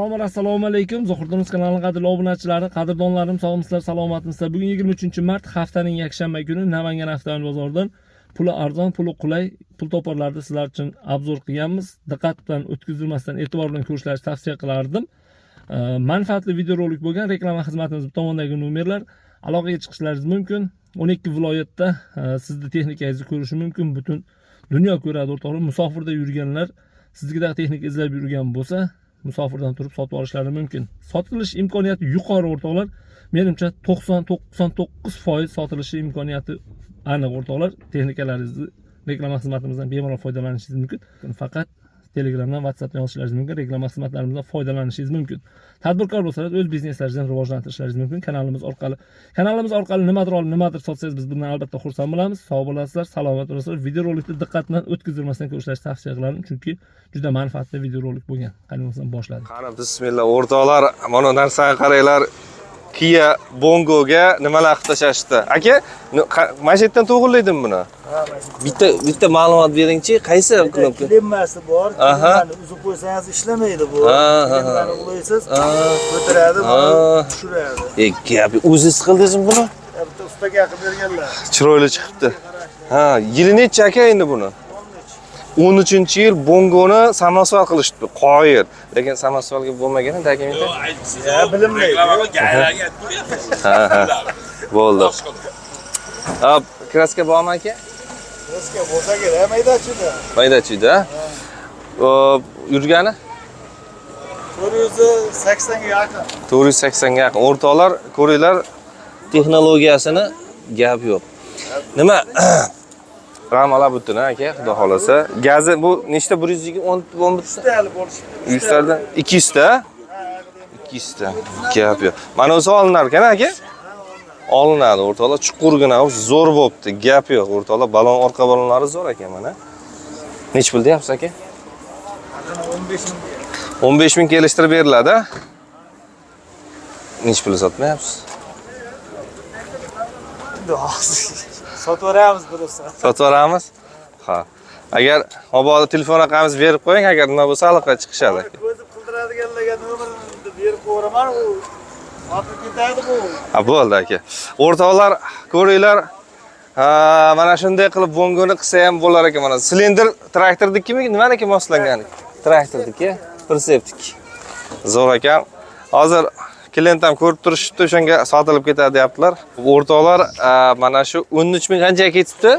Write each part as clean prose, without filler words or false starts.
Salom, assalomu alaykum. Zuhriddin kanalining qadrli obunachilari, qadrdonlarim, sog'misizlar, salomatmisizlar. Bugun 23-mart, haftaning yakshanba kuni Namangan avtomobil bozoridan puli arzon, puli qulay pul toparlarni sizlar uchun обзор qilganmiz. Diqqat bilan o'tkazilmasdan e'tibor bilan ko'rishlaringizni tavsiya qilardim. Manfaatli videorolik bo'lgan. Reklama xizmatimiz bu tomondagi nomerlar, aloqaga chiqishlaringiz mumkin. 12 viloyatda sizni texnikangizni ko'rishi mumkin. Butun dunyo ko'radi, o'rtoqlar. Musofirda yurganlar siznikidagi texnika izlab yurgan bo'lsa, musofirdan turib sotib olishlari mumkin. Sotilish imkoniyati yuqori, o'rtoqlar. Menimcha, 90-99% sotilishi imkoniyati aniq, o'rtoqlar. Texnikalaringizni reklama xizmatimizdan bemalol foydalanishingiz mumkin. Faqat Telegramdan, WhatsAppdan yozishlaringiz mumkin, reklama xizmatlarimizdan foydalanishingiz mumkin. Tadbirkor bo'lsangiz, o'z bizneslaringizni ham rivojlantirishlaringiz mumkin kanalimiz orqali. Kanalimiz orqali nimadir olib, nimadir sotsangiz, biz bundan albatta xursand bo'lamiz. Sog' bo'lasizlar, salomat bo'lasizlar. Videorolikni diqqat bilan o'tkazilmasdan ko'rishlaringizni tavsiya qilaman, chunki juda manfaatli videorolik bo'lgan. Qani bo'lmasam boshladik. Qani, bismillah, o'rtoqlar, mana narsani qaranglar. Kia Bongoga nimalar qilib tashlashdi. Aka, mana shu yerdan to'g'irlaydimi buni? Bitta bitta ma'lumot beringchi, qaysi knopka? Klemmasi bor. Aha. Klemmani uzib qo'ysangiz ishlamaydi bu. Aha. Klemmani ulaysiz, ko'taradi, Ha. tushiradi. E, gap, o'zingiz qildingizmi buni? Ya, bitta ustaga qilib berganlar. Chiroyli chiqibdi. Ha, yili nechi, aka, endi buni? 13-yil Bongoni samosval qilishdi. Qoyil. Lekin samosvalga bo'lmagan dokumenti. Ya, bilinmaydi. Ha. Bo'ldi. Ha, краска bormi, aka? Краска bo'lsa kerak, mayda-chuyda. Mayda-chuyda. Hop, yurgani? 480 ga yaqin. 480 ga yaqin. O'rtoqlar, ko'ringlar texnologiyasini, gap yo'q. Nima? Ramalar butun, aka, xudo xolasa. Gazi bu nechta? 120, 10, 10 bitta? Uchtali bo'lishi. 100 tadan 200 ta? 200 ta. Gap yo'q. Mana o'zi olinar ekan, aka? Olinadi, o'rtoqlar, chuqurgina, zo'r bo'pti. Gap yo'q, o'rtoqlar, balon, orqa balonlari zo'r ekan mana. Nech pul deyapsiz, aka? 15 ming. 15 ming kelishtirib beriladi. Nech pul sotmayapsiz? Endi hozir sotib yuboramiz bo'lsa. Sotib yuboramiz? Ha. Agar mabodo telefon raqamingizni berib qo'ying, agar nima bo'lsa, aloqaga chiqishadi. Ko'zib qildiradiganlarga nomerini berib qo'yaman, u sotib ketadi bu. Ha, bo'ldi, aka. O'rtoqlar, ko'ringlar. Ha, mana shunday qilib Bongoni qilsa ham bo'lar ekan mana. Silindr traktornikimi, nimaniki moslangan? Traktorniki, pritsepniki. Zo'r ekan. Hozir klient ham ko'rib turishibdi, o'shanga sotilib ketadi deyaptilar. O'rtoqlar, mana shu 13 ming qanchaga ketibdi?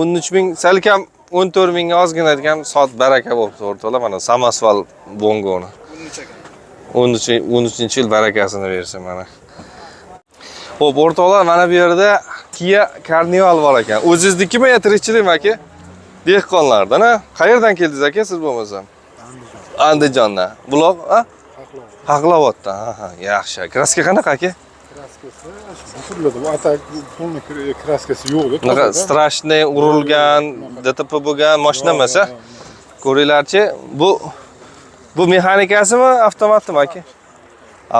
13 ming, salkam 14 mingga ozgina kam sot, baraka bo'libdi, o'rtoqlar. Mana samosval Bongoni. 13 13-yil, barakasini bersin mana. Xo'p, o'rtoqlar, mana bu yerda Kia Carnival bor ekan. O'zingiznikimi yo tirikchilikmi, aka? Dehqonlardan, ha? Qayerdan keldingiz, aka, siz bo'lmasam? Andijondan. Buloq, ha? Haqlavoddan. Ha, yaxshi. Краска qanaqa, aka? Краска si butiladi. Bu а так полный краска si yo'q-da. Bunaqa страшный urilgan, DTP bo'lgan mashina emas, a? Ko'ringlarchi, bu mexanikasimi, avtomatmi, aka?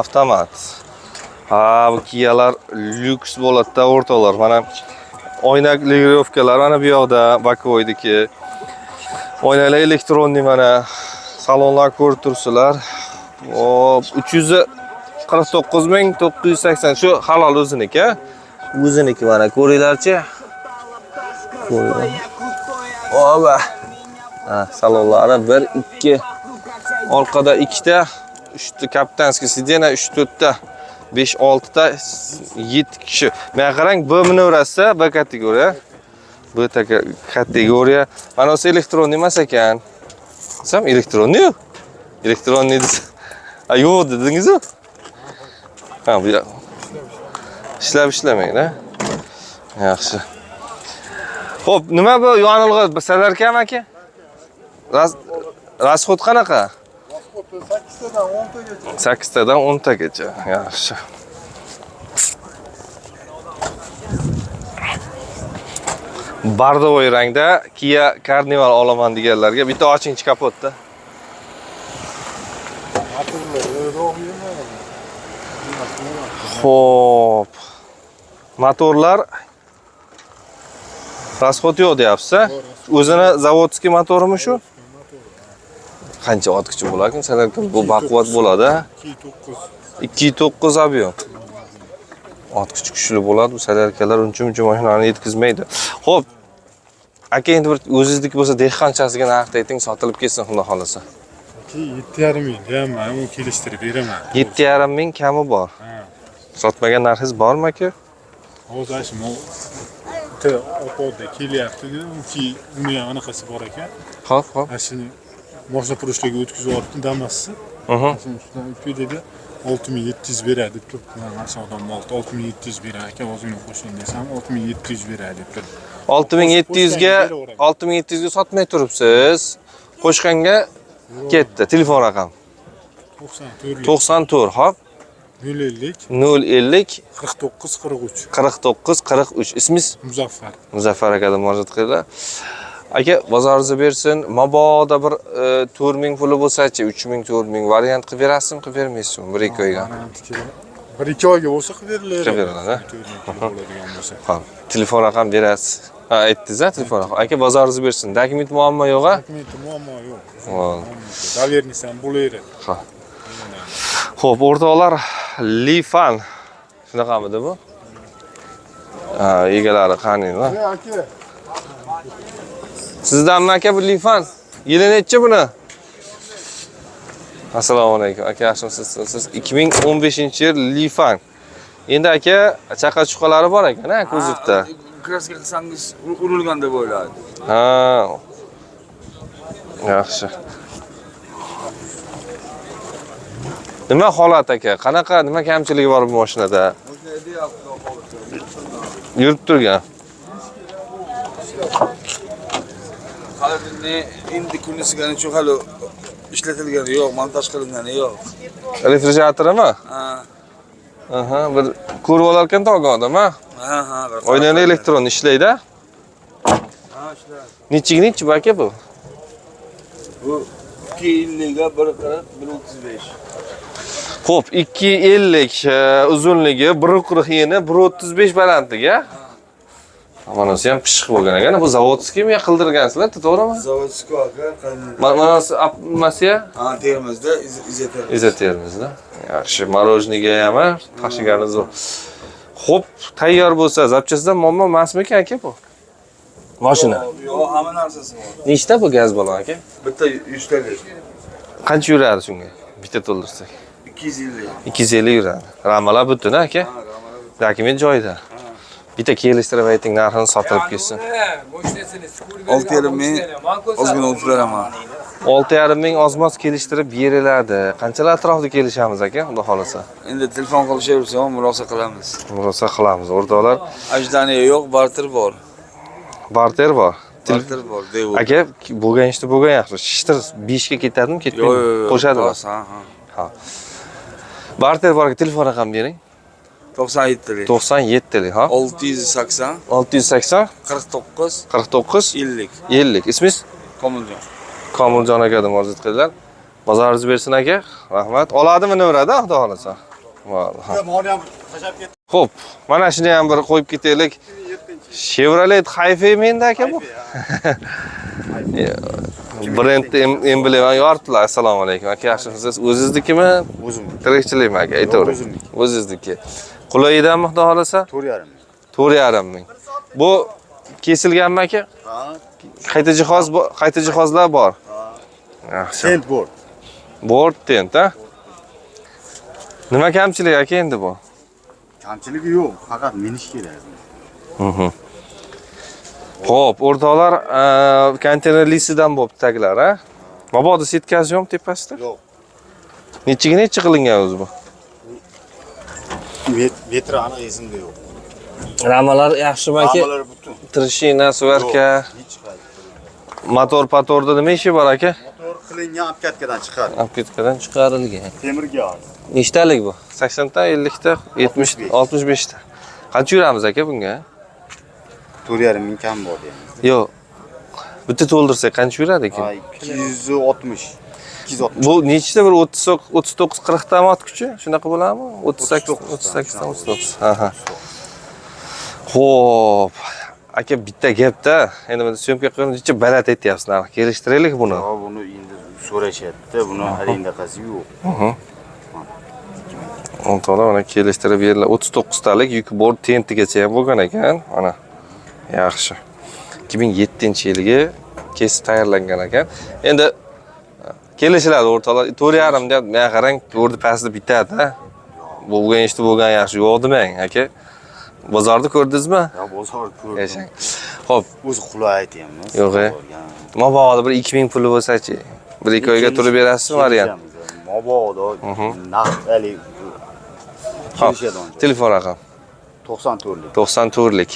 Avtomat. Ha, bu Kialar lyuks bo'ladi-da, o'rtoqlar. Mana oyna регулировка lar mana bu yoqda боковой diki. Oynalar электронный mana. Salonlar ko'rib turibsizlar. Hop, 349 980 shu halol o'ziniki, a? O'ziniki, mana ko'ringlarchi. Ko'ringlar. Oba. Ha, salonlari 1 2, orqada ikkita, uchta капитанский сиденье, 3 4 ta, 5 6 ta, 7 kishi. Mana qarang, B minaverasizda, B kategoriya. B kategoriya. Mana o'zi elektron emas ekan. Desam, электронный yo'q. Электронный desa, ha, yo'q dedingiz-ku. Ha, bu yoq. Ishlab ishlamaydi, ha? Yaxshi. Xo'p, nima bu yonilg'i salarkami, aka? Расход qanaqa? 8 tadan 10 tagacha. 8 tadan 10 tagacha. Yaxshi. Бордовый rangda Kia Carnival olaman deganlarga bitta ochingchi kapotda. Motorlar Xo'p. Motorlar расход yo'q deyapsiz, a? O'zini заводский motorimi shu? Qancha ot kuchi bo'larkan? Salarkan bu baquvvat bo'ladi. 2.9. 2.9 объем. Ot kuchi kuchli bo'ladi. Bu salarkalar uncha-muncha mashinani yetkazmaydi. Xo'p. Aka, endi bir o'zingizniki bo'lsa dehqonchasiga narxda ayting, sotilib ketsin xudo xolasa. 7,5 ming deyapman, u kelishtirib beraman. 7,5 ming kami bor. Sotmagan narxingiz bormi aka? Hozir shu bitta opodda kelyapti, unki uni ham anaqasi bor ekan. Xo'p, xo'p. Ana shuni mashina purishlarga o'tkazib yuboribdi Damas'ni. Shuni ustidan uka dedi 6700 beradi deb turibdi. Mana shu odam 6700 beradi aka, ozgina qo'shing desam 6700 beradi deb turibdi. 6700 ga 6700 ga sotmay turibsiz. Qo'shganga ketdi. Telefon raqam 94 94, hop. 050 050 49 43 49 43. Ismingiz? Muzaffar. Muzaffar akadan murojaat qilinglar. Aka, bozoringizni bersin. Mabodo bir 4000 puli bo'lsa-chi, 3000 4000 variant qilib berasizmi, qilib bermaysizmi? 1-2 oyga. 1-2 oyga bo'lsa qilib beriladi. Qilib beriladi, ha? 4000 puli bo'ladigan bo'lsa. Xo'p, telefon raqam berasiz. Ha, aytdingiz-a telefon raqam. Aka, bozoringizni bersin. Dokument muammo yo'q-a? Dokumenti muammo yo'q. Bo'ldi. Доверенность ham bo'laveradi. Ha. Xo'p, o'rtoqlar, Lifan. Shunaqamidi bu? Ha, egalari qaniydi? Aka. Sizdanmi aka bu Lifan? Yili nechi buni? Assalomu alaykum. Aka, yaxshimisiz? Siz 2015-yil Lifan. Endi aka, chaqa-chuqalari bor ekan, ha, kuzovda. Kraska qilsangiz urilgan deb o'yladi. Ha. Yaxshi. Nima holat aka? Qanaqa, nima kamchiligi bor bu mashinada? Yurib turgan. Hali endi kunisiga uchun hali ishlatilgani yo'q, montaj qilingani yo'q. Refrigeratormi? Ha. Aha, bir ko'rib olarkan to'g'ri odam, ha? Ha, ha. Oynani elektron ishlaydi. Ha, ishlaydi. Nechiga nechi bu aka bu? Bu 2.50 ga 1.40, 1.35. Xo'p, 2.50 uzunligi, 1.40 eni, 1.35 balandligi, ha? Manasi ham pishiq bo'lgan ekan. Bu zavodskiymi yo qildirgansizlar, to'g'rimi? Zavodskiy aka, qanday? Manasi nimasi? Ha, Termizda, Izatermizda. Izatermizda. Yaxshi, morojniga ham tashigani zo'r. Xo'p, tayyor bo'lsa, zapchasidan muammo emasmikan aka bu? Mashina. Yo'q, hamma narsasi bor. Nechta bu gaz balon aka? Bitta 100 talik. Qancha yuradi shunga? Bitta to'ldirsak. 250. 250 yuradi. Ramalar butun aka. Ha, ramalar butun. Dokument joyida. Bitta kelishtirib ayting, narxini sotilib ketsin. 6,5 ming ozgina o'tib beraman. 6,5 ming ozmoz kelishtirib beriladi. Qanchalar atrofida kelishamiz aka, xudo xolasa. Endi telefon qilishaversa ham murosa qilamiz. Murosa qilamiz, o'rtoqlar. Ajdaniya yo'q, barter bor. Barter bor. Barter bor, devo. Aka, bo'lgan ishni bo'lgan yaxshi. Shishtir 5 ga ketadimi, ketmaydi? Yo'q, Qo'shadimi? Ha, ha. Barter bor aka, telefon raqam bering. 97lik. 97lik, ha? 680 680 49 49 50. 50. Ismingiz? Komiljon. Komiljon akadan murojaat qilinglar. Bozoringiz bersin aka. Rahmat. Oladimi nimalarda, xudo xolasa. Xo'p, mana shuni ham bir qo'yib ketaylik. Chevrolet Hi-Fi menda aka bu. Brend emblema yoribdilar. Assalomu alaykum. Aka, yaxshimisiz? O'zingiznikimi? O'zim. Tirikchilikmi aka? Aytavering. O'zimniki. O'zingizniki. Qulaydanmi xudo xolasa? 4,5 ming. 4,5 ming. Bu kesilganmi aka? Ha. Qayta jihoz, qayta jihozlar bor. Yaxshi. Tent bor. Bor tent, ha? Nima kamchilik aka endi bu? Kamchiligi yo'q, faqat minish kerak. Xo'p, o'rtoqlar, konteyner lisidan bo'libdi taglar, ha? Mabodo setkasi yo'qmi tepasida? Yo'q. Nechiga nechi qilingan o'zi bu? Metri aniq esimda yo'q. Ramalar yaxshimi aka? Ramalar butun. Trishina, svarka, Hech qaysi. motor patorda nima ishi bor aka? Motor qilingan obkatkadan chiqadi. Obkatkadan chiqarilgan. Temirga. Nechtalik bu? 80 ta, 50 ta, 70, 65 ta. Qancha yuramiz aka bunga? 4,5 ming kam bor deymiz. Yo'q. Bitta to'ldirsak qancha yuradi ekan? Ha, 260. 260. Bu nechta bir 39 40 ta ot kuchi? Shunaqa bo'ladimi? 38 38 ta 39. Ha ha. Xo'p. Aka bitta gapda, endi mana syomka qilib necha baland aytyapsiz, narx kelishtiraylik buni. Yo'q, buni endi So'rashyapti, buni arendaqasi yo'q. O'rtoqlar, mana kelishtirib beriladi. 39 talik yuki bor tentigacha ham bo'lgan ekan. Mana yaxshi. 2007-yilgi kesib tayyorlangan ekan. Endi kelishiladi o'rtoqlar. 4.5 deyapti. Men qarang, 4 pastda bitadi. Bo'lgan ishda bo'lgan yaxshi, yo'q demang, aka. Bozorni ko'rdingizmi? Ya bozor ko'rdim. Yashang. Xo'p, O'zi qulay aytyapmiz. Yo'q, e. Mabodo bir 2000 puli bo'lsa-chi, 1-2 oyga turib berasizmi variant? Mabodo naqd hali kelishadi ancha. Telefon raqam 94lik. 94lik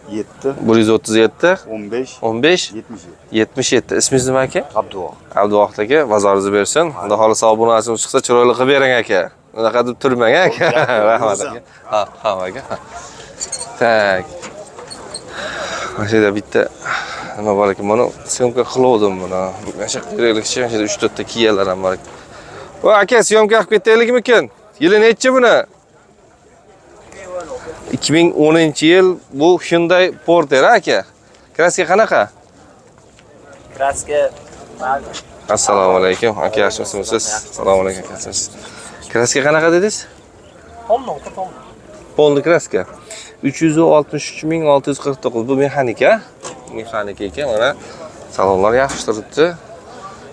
137 137 15 15 77. 77. Ismingiz nima aka? Abduvohid. Abduvohid aka, bozoringizni bersin. Xudo xolasa obunachimiz chiqsa chiroyli qilib bering aka. Unaqa deb turmang aka. Rahmat aka. Ha, ha aka. Tak. Mana shu yerda bitta nima bor ekan, buni syomka qiluvdim buni. Mana shu yerlikchi, mana shu yerda 3-4 ta Kia'lar ham bor ekan. Va aka, syomka qilib ketaylikmikin? Yili nechi buni? 2010-yil bu Hyundai Porter aka. Kraska qanaqa? Kraska Assalomu alaykum. Aka, yaxshimisiz? Assalomu alaykum, aka. Yaxshimisiz? Kraska qanaqa dedingiz? Polni kraska. 363 649. Bu mexanika. Mexanika ekan, mana salonlar yaxshi turibdi.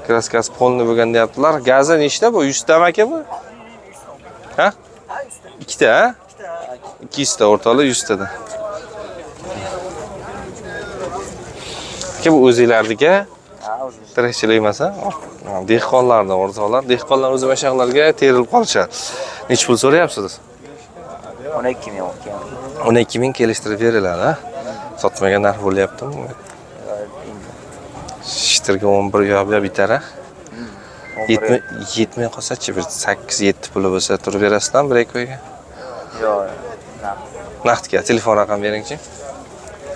Kraskasi polni bo'lgan deyaptilar. Gazi nechta bu? 100 tami aka bu? Ha? Ikkita, ha? 200 ta o'rtoqlar, 100 tada. Aka, bu o'zinglarniki? Tirikchilik emas, ha? Dehqonlardan o'rtoqlar. Dehqonlar o'zi mashaqlarga terilib qolishadi. Necha pul so'rayapsiz? 12 ming olgan. 12 ming kelishtirib beriladi, ha? Sotmagan narx bo'lyaptimi? Shtirga 11 yo'q, bu bitar, ha? Yetmay qolsa-chi, bir 8-7 puli bo'lsa turib berasizmi bir ikki oyga? Yo'q, naqd. Naqdga telefon raqam beringchi.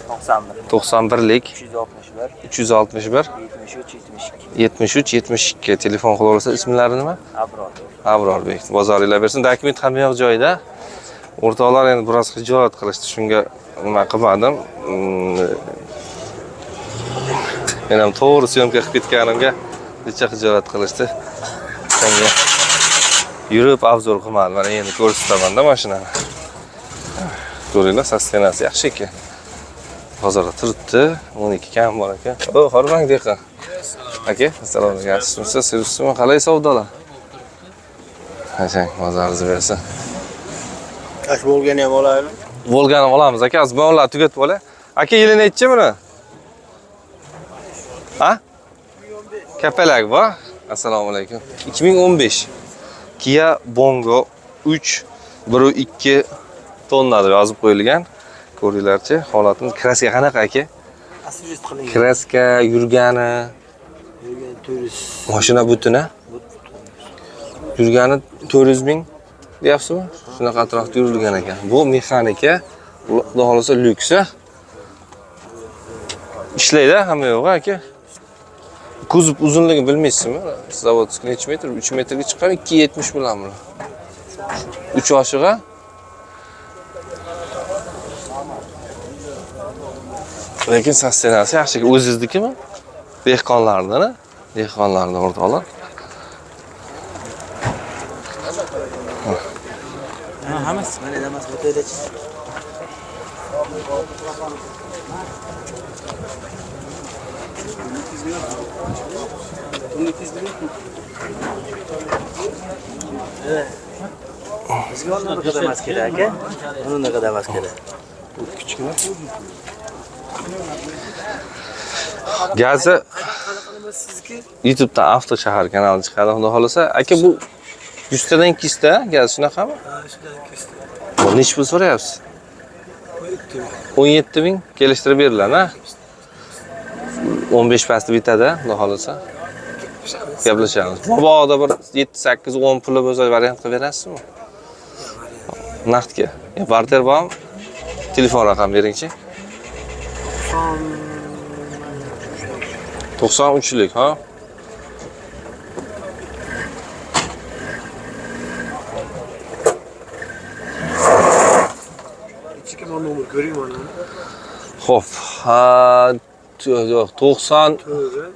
91 91lik 361 361 73 72. 73 72 telefon qilib olsa, ismlari nima? Abror. Abrorbek. Bozoringlar bersin. Dokument hamma yoq joyida. O'rtoqlar endi biroz xijolat qilishdi, shunga nima qilmadim. Men ham to'g'ri syomka qilib ketganimga necha xijolat qilishdi. Shunga yurib obzor qilmadim. Mana endi ko'rsataman-da mashinani. Ko'ringlar, sostenasi yaxshi ekan. Bozorda turibdi. 12 kam bor ekan. O, hormang dehqon. Aka, assalomu alaykum. Yaxshimisiz? Sevishsizmi? Qalay savdolar? Qachon bozoringizni bersin. Ash bo'lgani ham olaylik. Volgani olamiz aka, hozir bolalar tugatib olay. Aka, yili nechi buni? Ha? Kapalak bor. Assalomu alaykum. 2015 Kia Bongo 3 1.2 tonna deb yozib qo'yilgan. Ko'ringlarchi, holatini. Kraska qanaqa aka? Asijist qilingan. Kraska yurgani, Yurgan 400. Mashina butun, a? Yurgani 400 ming deyapsizmi? Shunaqa atrofda yurilgan ekan. Bu mexanika, xudo xolasa lyuks, a? Ishlaydi hamma yo'q aka. Kuzov uzunligi bilmaysizmi? Zavodskiy necha metr? 3 metrga chiqqan, 2.70 bilan bular. 3 oshig'a. Lekin sostenasi yaxshi. O'zingiznikimi? Dehqonlardan, a? Dehqonlardan o'rtoqlar. Hammasi mana Damas o'taydachi. Bizga unaqa Damas kerak aka. Unaqa Damas kerak. Gazi YouTube'dan Avto Shahar kanali chiqadi, xudo xolasa. Aka, bu 100 tadan 200 ta gaz shunaqami? Ha, shundan 200 ta. Bu necha pul so'rayapsiz? 17 ming kelishtirib beriladi, ha? 15 pasti bitadi, xudo xolasa. Gaplashamiz. Mabodo bir 7, 8, 10 puli bo'lsa variant qilib berasizmi? Naqdga. Ya barter bormi? Telefon raqam beringchi. 93lik, ha? Ichki mana nomer ko'ring mana. Xo'p, ha, yo'q, 90 To'g'ri.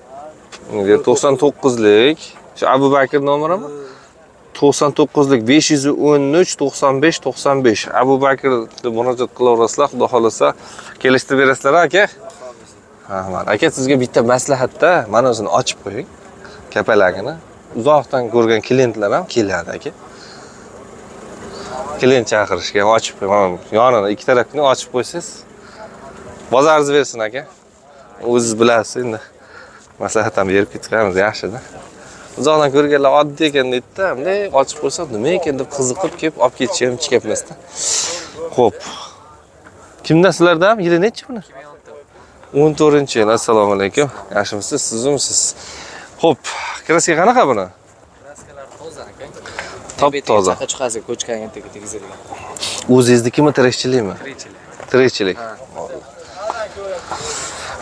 99lik. Shu Abu Bakr nomerimi? 99lik 513 95 95. Abu Bakr deb murojaat qilaverasizlar, xudo xolasa kelishtirib berasizlar aka. Ha, mana aka sizga bitta maslahatda, mana o'zini ochib qo'ying. Kapalagini. Uzoqdan ko'rgan klientlar ham keladi aka. Klient chaqirishga ochib qo'ying. Mana yonini ikki tarafini ochib qo'ysangiz bozoringizni bersin aka. O'zingiz bilasiz endi. Maslahat ham berib ketganimiz yaxshi-da. Uzoqdan ko'rganlar oddiy ekan deydi-da, bunday ochib qo'ysa nima ekan deb qiziqib kelib olib ketishi ham hech gap emas-da. Xo'p. Kimdan sizlardan? Yili nechi buni? 2014-yil. Assalomu alaykum. Yaxshimisiz? Sizmisiz? Xo'p, kraska qanaqa buni? Kraskalar toza aka. Top toza. Chaqa-chuqasi ko'chgan tegizilgan. O'zingiznikimi, tirikchilikmi? Tirikchilik. Tirikchilik.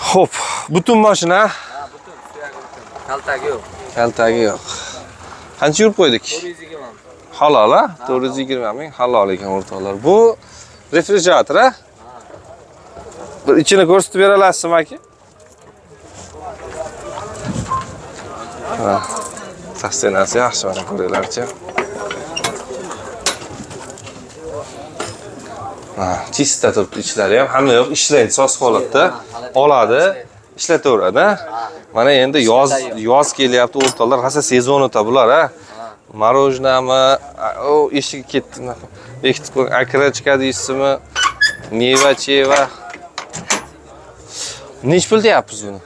Xo'p, butun mashina. Ha, butun, suyagi butun. Kaltagi yo'q. Kaltagi yo'q. Qancha yurib qo'ydik? 420 ming. Halol, ha? 420 ming halol ekan o'rtoqlar. Bu refrigerator, ha? Bir ichini ko'rsatib bera olasizmi aka? Ha. Sostenasi yaxshi mana ko'ringlarchi. Ha, chista turibdi ichlari ham, hamma yoq ishlaydi, soz holatda oladi, ishlataveradi. Mana endi yoz kelyapti o'rtoqlar, rosa sezoni-da bular, ha. Morojnami, o eshigi ketdi. Bekitib qo'ying, akrachka deysizmi? Meva-cheva. Nech pul deyapsiz buni?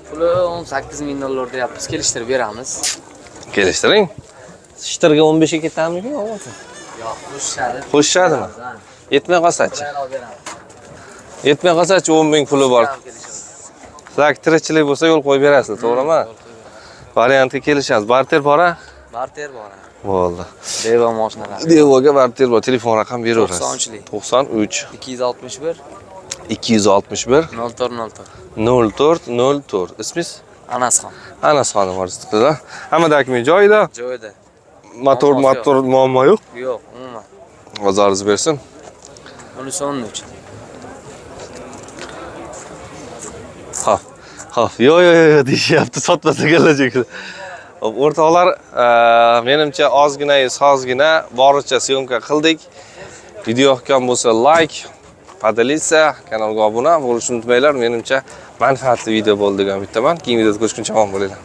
Puli 18 ming dollar deyapmiz, kelishtirib beramiz. Kelishtiring. Shitirga 15 ga ketadimi yo'qmi? Yo'q, qo'shishadi. Qo'shishadimi? Yetmay qolsa-chi? Yetmay qolsa-chi 10 ming puli bor. Sizlar tirikchilik bo'lsa yo'l qo'yib berasizlar, to'g'rimi? Variantga kelishamiz. Barter bor-a? Barter bor. Bo'ldi. Deva mashinalar. Devoga barter bor. Telefon raqam beraverasiz. 93lik. 93 261 261 04 04. 04 04. Ismingiz? Anasxon. Anasxon borsizlar. Hamma dokument joyida. Joyida. Motor muammo yo'q. Yo'q, umuman. Bozoringiz bersin. Unisi 13. Xo'p. Xo'p, yo'q, yo'q, yo'q deyishyapti, sotmasa kelajak. Xo'p, o'rtoqlar, menimcha ozgina, sozgina boricha syomka qildik. Video yoqqan bo'lsa like, podelitsa, kanalga obuna bo'lishni unutmanglar. Menimcha manfaatli video bo'ldi degan umiddaman. Keyingi videoda ko'rishguncha omon bo'linglar.